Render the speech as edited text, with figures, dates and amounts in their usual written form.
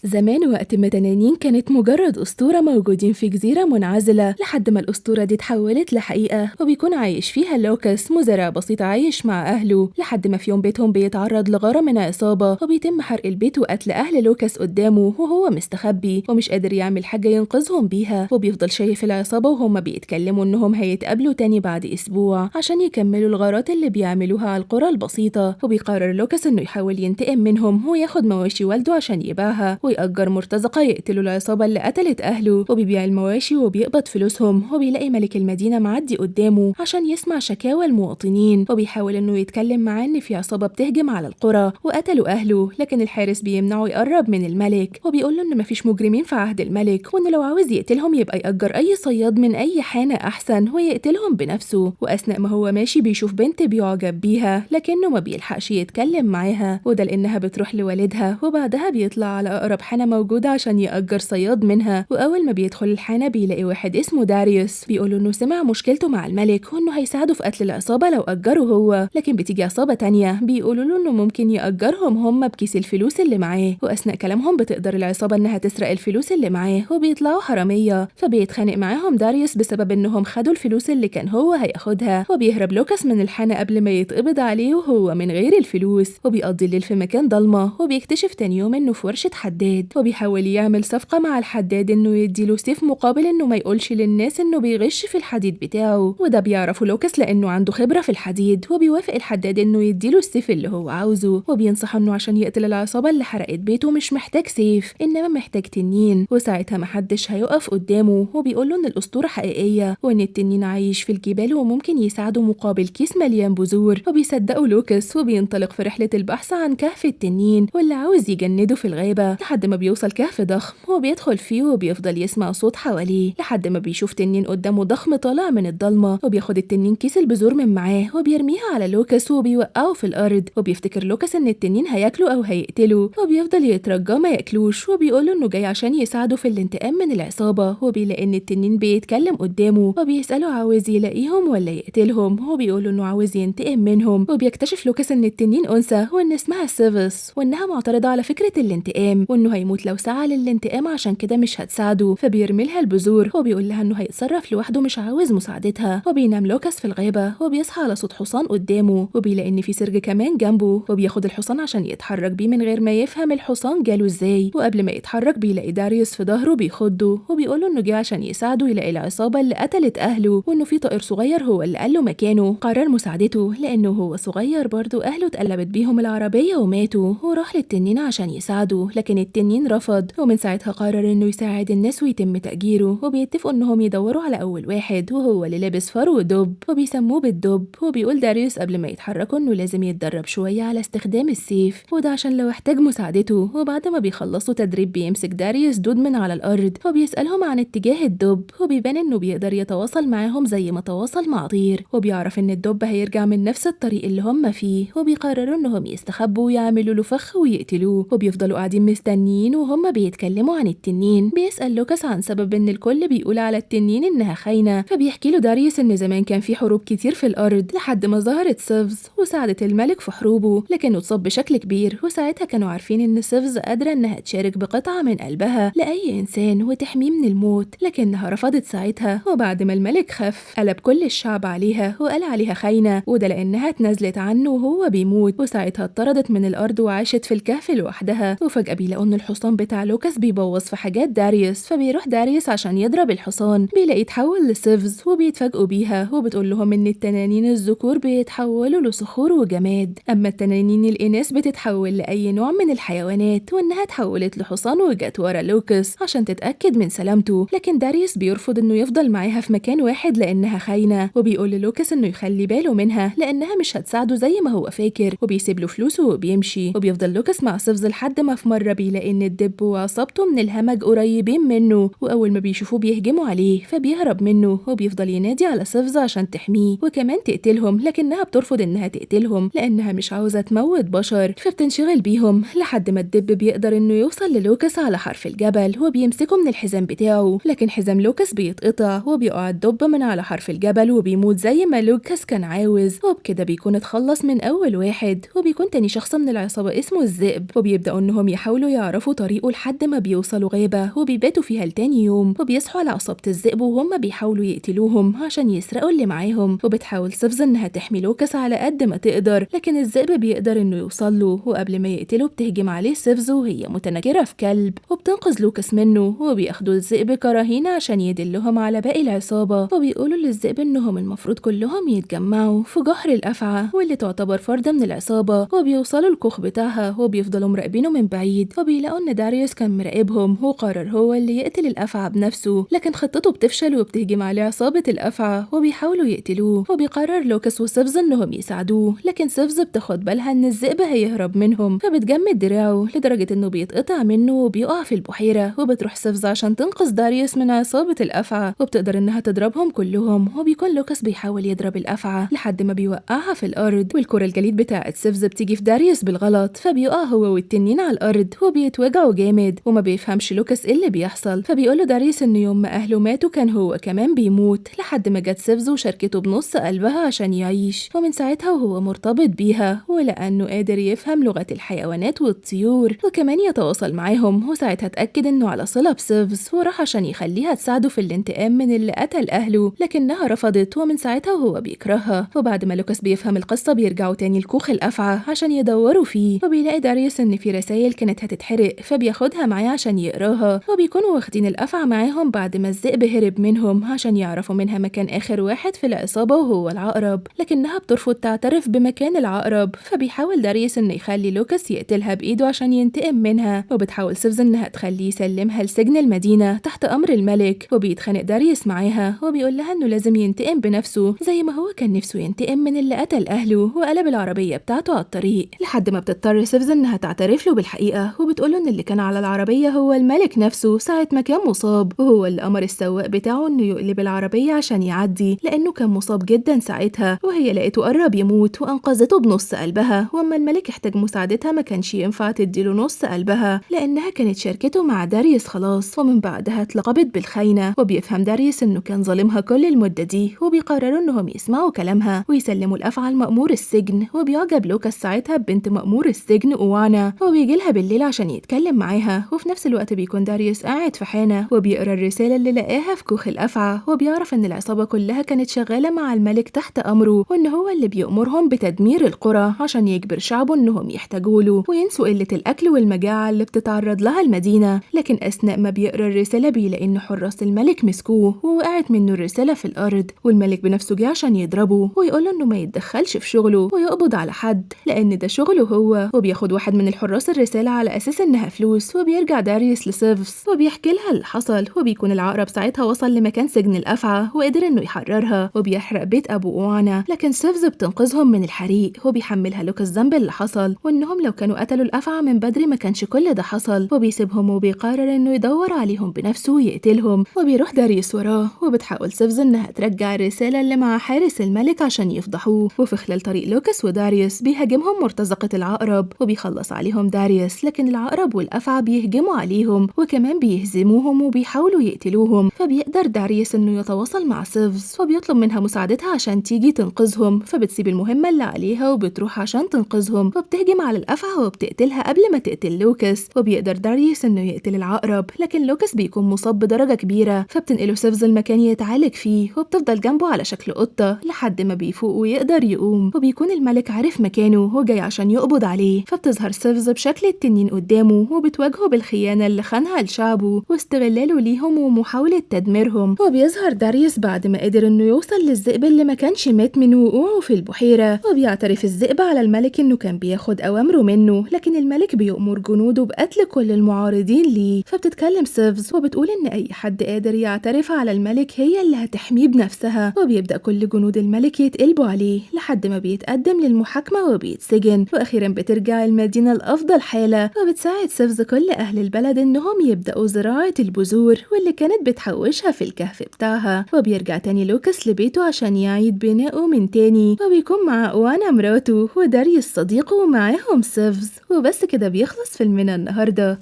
زمان وقت ما تنانين كانت مجرد أسطورة موجودين في جزيرة منعزلة، لحد ما الأسطورة دي اتحولت لحقيقة، وبيكون عايش فيها لوكاس مزارع بسيط عايش مع أهله، لحد ما في يوم بيتهم بيتعرض لغارة من عصابة، وبيتم حرق البيت وقتل أهل لوكاس قدامه وهو مستخبي ومش قادر يعمل حاجة ينقذهم بيها، وبيفضل شايف العصابة وهم بيتكلموا إنهم هيتقابلوا تاني بعد أسبوع عشان يكملوا الغارات اللي بيعملوها على القرى البسيطة. وبيقرر لوكاس إنه يحاول ينتقم منهم وياخد مواشي والده عشان يبيعها، ويأجر مرتزقة يقتلوا العصابة اللي قتلت أهله، وبيبيع المواشي وبيقبض فلوسهم. وبيلاقي ملك المدينة معدي قدامه عشان يسمع شكاوى المواطنين، وبيحاول إنه يتكلم معاه إن في عصابة بتهجم على القرى وقتلوا أهله، لكن الحارس بيمنعه يقرب من الملك، وبيقول له إن مفيش مجرمين في عهد الملك، وإنه لو عاوز يقتلهم يبقى يأجر أي صياد من أي حانة أحسن ويقتلهم بنفسه. وأثناء ما هو ماشي بيشوف بنت بيعجب بيها، لكنه ما بيلحقش يتكلم معاها، وده لأنها بتروح لوالدها، وبعدها بيطلع على أقرب حانة موجودة عشان يأجر صياد منها. وأول ما بيدخل الحانة بيلاقي واحد اسمه داريوس، بيقول إنه سمع مشكلته مع الملك وإنه هيساعده في قتل العصابة لو أجره هو، لكن بتيجي عصابة تانية بيقولوا له إنه ممكن يأجرهم هم بكيس الفلوس اللي معاه. وأثناء كلامهم بتقدر العصابة إنها تسرق الفلوس اللي معاه وبيطلعوا حرامية، فبيتخانق معاهم داريوس بسبب إنهم خدوا الفلوس اللي كان هو هياخدها، وبيهرب لوكاس من الحانة قبل ما يتقبض عليه وهو من غير الفلوس، وبيقضي الليل في مكان ضلمة، وبيكتشف تاني يوم إنه في ورشة حداد، وبيحاول يعمل صفقة مع الحداد إنه يديله سيف مقابل إنه ما يقولش للناس إنه بيغش في الحديد بتاعه، وده بيعرفه لوكاس لأنه عنده خبرة في الحديد، وبيوافق الحداد إنه يديله السيف اللي هو عاوزه، وبينصحه إنه عشان يقتل العصابة اللي حرقت بيته مش محتاج سيف إنما محتاج تنين، وساعتها محدش هيقف قدامه، وبيقوله إن الأسطورة حقيقية وإن التنين عايش في الجبال وممكن يساعده مقابل كيس مليان بذور، وبيصدقوا لوكاس وبينطلق في رحلة البحث عن كهف التنين واللي عاوز يجنده في الغابة، لحد ما بيوصل كهف ضخم وبيدخل فيه وبيفضل يسمع صوت حواليه لحد ما بيشوف تنين قدامه ضخم طالع من الضلمة، وبياخد التنين كيس البذور من معاه وبيرميها على لوكاس وبيوقعه في الأرض، وبيفتكر لوكاس إن التنين هياكله أو هيقتله، وبيفضل يترجاه ما ياكلوش، وبيقوله إنه جاي عشان يساعده في الانتقام من العصابة، وبيلاقي إن التنين بيتكلم قدامه وبيسأله عاوز يلاقيهم ولا يقتلهم، وبيقوله إنه عاوز ينتقم منهم. وبيكتشف لوكاس إن التنين أنثى وإن اسمها سيفس وإنها معترضة على فكرة الانتقام وإنه هيموت لو سعى للانتقام عشان كده مش هتساعده، فبيرمي لها البذور وبيقول لها إنه هيتصرف لوحده مش عاوز مساعدتها. وبينام لوكاس في الغابة وبيصحى على صوت حصان قدامه، وبيلاقي إن في سرج كمان جنبه، وبياخد الحصان عشان يتحرك بيه من غير ما يفهم الحصان جاله ازاي، وقبل ما يتحرك بيلاقي داريوس في ظهره بيخضه وبيقوله إنه جه عشان يساعده يلاقي العصابة اللي قتلت أهله وإنه في طائر صغير هو اللي قاله مكانه. قرر مساعدته لأنه هو صغير برضه أهله اتقلبت بيهم العربية وماتوا، وراح للتنين عشان يساعده لكن التنين رفض، ومن ساعتها قرر إنه يساعد الناس ويتم تأجيره. وبيتفقوا إنهم يدوروا على أول واحد وهو اللي لابس فرو دب وبيسموه بالدب، وبيقول داريوس قبل ما يتحركوا إنه لازم يتدرب شوية على استخدام السيف وده عشان لو احتاج مساعدته. وبعد ما بيخلصوا تدريب بيمسك داريوس دود من على الأرض وبيسألهم عن اتجاه الدب، وبيبان إنه بيقدر يتواصل معاهم زي ما تواصل مع طير، وبيعرف إن الدب هيرجع من نفس الطريق اللي هم فيه، وبيقرروا إنهم يستخبوا ويعملوا له فخ ويقتلوه. وبيفضلوا قاعدين مستنيين وهم بيتكلموا عن التنين. بيسأل لوكاس عن سبب إن الكل بيقول على التنين إنها خاينة، فبيحكي له داريوس إن زمان كان في حروب كتير في الأرض لحد ما ظهرت سيفز وساعدت الملك في حروبه، لكنه اتصاب بشكل كبير، وساعتها كانوا عارفين إن سيفز قادرة إنها تشارك بقطعة من قلبها لأي إنسان وتحميه من الموت، لكنها رفضت ساعتها. وبعد ما الملك خف قلب كل الشعب عليها وقال عليها خاينة، وده لأنها اتنازلت عنه وهو بيموت، وساعتها اتطردت من الأرض وعاشت في الكهف لوحدها. وفجأة بيلاقوا إن الحصان بتاع لوكاس بيبوظ في حاجات داريوس، فبيروح داريوس عشان يضرب الحصان، بيلاقيه اتحول لسيفز وبيتفاجئوا بيها، وبتقول لهم إن التنانين الذكور بيتحولوا لصخور وجماد، أما التنانين الإناث بتتحول لأي نوع من الحيوانات، وإنها اتحولت لحصان وجت ورا لوكاس عشان تتأكد من سلامته. لكن داريوس بيرفض إنه يفضل معاها في مكان واحد لأنها خاينة، وبيقول للوكاس إنه يخلي باله منها لأنها مش هتساعده زي ما هو فاكر، وبيسيب له فلوسه وبيمشي. وبيفضل لوكاس مع سيفز لحد ما في مرة بيلاقي إن الدب وعصابته من الهمج قريبين منه، وأول ما بيشوفوه بيهجموا عليه فبيهرب منه، وبيفضل ينادي على سيفز عشان تحميه وكمان تقتلهم، لكنها بترفض إنها تقتلهم لأنها مش عاوزة تموت بشر، فبتنشغل بيهم لحد ما الدب بيقدر إنه يوصل للوكاس على حرف الجبل وبيمسكه من الحزام بتاعه، لكن حزام لوكاس بيتقطع وبيقع الدب من على حرف الجبل وبيموت زي ما لوكاس كان عاوز. وبكده بيكون اتخلص من أول واحد، وبيكون تاني شخص من العصابة اسمه الذئب، وبيبدأوا إنهم يحاولوا يعرفوا يعرفوا طريقه لحد ما بيوصلوا غابة وبيباتوا فيها لتاني يوم، وبيصحوا على عصابة الذئب وهم بيحاولوا يقتلوهم عشان يسرقوا اللي معاهم. وبتحاول سيفز انها تحمي لوكاس على قد ما تقدر، لكن الذئب بيقدر انه يوصل له، وقبل ما يقتله بتهجم عليه سيفز وهي متنكرة في كلب وبتنقذ لوكاس منه، وبياخدوا الذئب كرهينة عشان يدلهم على باقي العصابة. وبيقولوا للذئب انهم المفروض كلهم يتجمعوا في جحر الأفعى واللي تعتبر فرد من العصابة، وبيوصلوا الكوخ بتاعها وبيفضلوا مراقبينه من بعيد، وبيلاقوا ان داريوس كان مراقبهم وقرر هو اللي يقتل الأفعى بنفسه، لكن خطته بتفشل وبتهجم عليه عصابة الأفعى وبيحاولوا يقتلوه. وبيقرر لوكاس وسيفز انهم يساعدوه، لكن سيفز بتاخد بالها ان الذئب هيهرب منهم فبتجمد دراعه لدرجة انه بيتقطع منه وبيقع في البحيرة. وبتروح سيفز عشان تنقذ داريوس من عصابة الأفعى وبتقدر انها تضربهم كلهم، وبيكون لوكاس بيحاول يضرب الأفعى لحد ما بيوقعها في الأرض، والكرة الجليد بتاعت سيفز بتيجي في داريوس بالغلط فبيقع هو والتنين على الأرض وبيتوجعوا جامد، وما بيفهمش لوكاس ايه اللي بيحصل. فبيقول له داريوس ان يوم ما أهله ماتوا كان هو كمان بيموت، لحد ما جت سيفز وشاركته بنص قلبها عشان يعيش، ومن ساعتها وهو مرتبط بيها، ولأنه قادر يفهم لغة الحيوانات والطيور وكمان يتواصل معاهم، وساعتها اتأكد انه على صلة بسيفز وراح عشان يخليها تساعده في الانتقام من اللي قتل أهله، لكنها رفضت ومن ساعتها وهو بيكرهها. وبعد ما لوكاس بيفهم القصة بيرجعوا تاني لكوخ الأفعى عشان يدوروا فيه، وبيلاقي داريوس ان في رسائل كانت هتتحرق فبياخدها معاه عشان يقراها، وبيكونوا واخدين الأفعى معاهم بعد ما الذئب هرب منهم عشان يعرفوا منها مكان آخر واحد في العصابة وهو العقرب، لكنها بترفض تعترف بمكان العقرب، فبيحاول داريوس انه يخلي لوكاس يقتلها بإيده عشان ينتقم منها، وبتحاول سيفز انها تخليه يسلمها لسجن المدينة تحت أمر الملك، وبيتخانق داريوس معاها وبيقول لها انه لازم ينتقم بنفسه زي ما هو كان نفسه ينتقم من اللي قتل أهله وقلب العربية بتاعته على الطريق، لحد ما بتضطر سيفز انها تعترف له بالحقيقة، وبتقول له ان اللي كان على العربية هو الملك نفسه ساعة ما كان مصاب، وهو اللي أمر السواق بتاعه انه يقلب العربية عشان يعدي لأنه كان مصاب جدا ساعتها، وهي لقيته قرب يموت وأنقذته بنص قلبها، واما الملك احتاج مساعدتها ما كانش ينفع تديله نص قلبها لأنها كانت شاركته مع داريوس خلاص، ومن بعدها اتلقبت بالخاينة. وبيفهم داريوس انه كان ظالمها كل المدة دي، وبيقرروا انهم يسمعوا كلامها ويسلموا الأفعى لمأمور السجن. وبيعجب لوكاس ساعتها ببنت مأمور السجن أوانا، وبيجي لها بالليل عشان يتكلم معاها، وفي نفس الوقت بيكون داريوس قاعد في حانة وبيقرا الرسالة اللي لقاها في كوخ الأفعى، وبيعرف ان العصابة كلها كانت شغالة مع الملك تحت أمره، وان هو اللي بيأمرهم بتدمير القرى عشان يجبر شعبه انهم يحتاجوا له وينسوا قلة الأكل والمجاعة اللي بتتعرض لها المدينة. لكن أثناء ما بيقرا الرسالة بيلاقي ان حراس الملك مسكوه ووقعت منه الرسالة في الأرض، والملك بنفسه جه عشان يضربه ويقول انه ما يتدخلش في شغله ويقبض على حد لأن ده شغله هو. وبياخد واحد من الحراس الرسالة على أساس إنها فلوس، وبيرجع داريوس لسيفز وبيحكي لها اللي حصل، وبيكون العقرب ساعتها وصل لمكان سجن الأفعى وقدر إنه يحررها، وبيحرق بيت أبو أوانا، لكن سيفز بتنقذهم من الحريق، وبيحملها لوكاس ذنب اللي حصل وإنهم لو كانوا قتلوا الأفعى من بدري ما كانش كل ده حصل، وبيسيبهم وبيقرر إنه يدور عليهم بنفسه ويقتلهم. وبيروح داريوس وراه، وبتحاول سيفز إنها ترجع الرسالة اللي مع حارس الملك عشان يفضحوه. وفي خلال طريق لوكاس وداريوس بيهاجمهم مرتزقة العقرب وبيخلص عليهم داريوس، لكن العقرب والأفعى بيهجموا عليهم وكمان بيهزموهم وبيحاولوا يقتلوهم. فبيقدر داريوس إنه يتواصل مع سيفز وبيطلب منها مساعدتها عشان تيجي تنقذهم، فبتسيب المهمة اللي عليها وبتروح عشان تنقذهم، وبتهجم على الأفعى وبتقتلها قبل ما تقتل لوكاس. وبيقدر داريوس إنه يقتل العقرب، لكن لوكاس بيكون مصاب بدرجة كبيرة، فبتنقله سيفز المكان يتعالج فيه، وبتفضل جنبه على شكل قطة لحد ما بيفوق ويقدر يقوم. وبيكون الملك عارف مكانه وجاي عشان يقبض عليه، فبتظهر سيفز بشكل التنين قدامه وبتواجهه بالخيانة اللي خانها لشعبه واستغلاله ليهم ومحاولة تدميرهم. وبيظهر داريوس بعد ما قدر انه يوصل للذئب اللي ما كانش مات من وقوعه في البحيرة، وبيعترف الذئب على الملك انه كان بياخد اوامره منه، لكن الملك بيأمر جنوده بقتل كل المعارضين ليه. فبتتكلم سيفز وبتقول ان اي حد قادر يعترف على الملك هي اللي هتحميه بنفسها، وبيبدأ كل جنود الملك يتقلبوا عليه لحد ما بيتقدم للمحاكمة وبيتسجن. واخيرا بترجع المدينة لأفضل حالة، وبتساعد سيفز كل اهل البلد انهم يبدأوا زراعة البذور واللي كانت بتحوشها في الكهف بتاعها. وبيرجع تاني لوكاس لبيته عشان يعيد بناؤه من تاني، وبيكون مع أوانا مراته وداريوس صديقه ومعاهم سيفز. وبس كده بيخلص فيلمنا النهارده.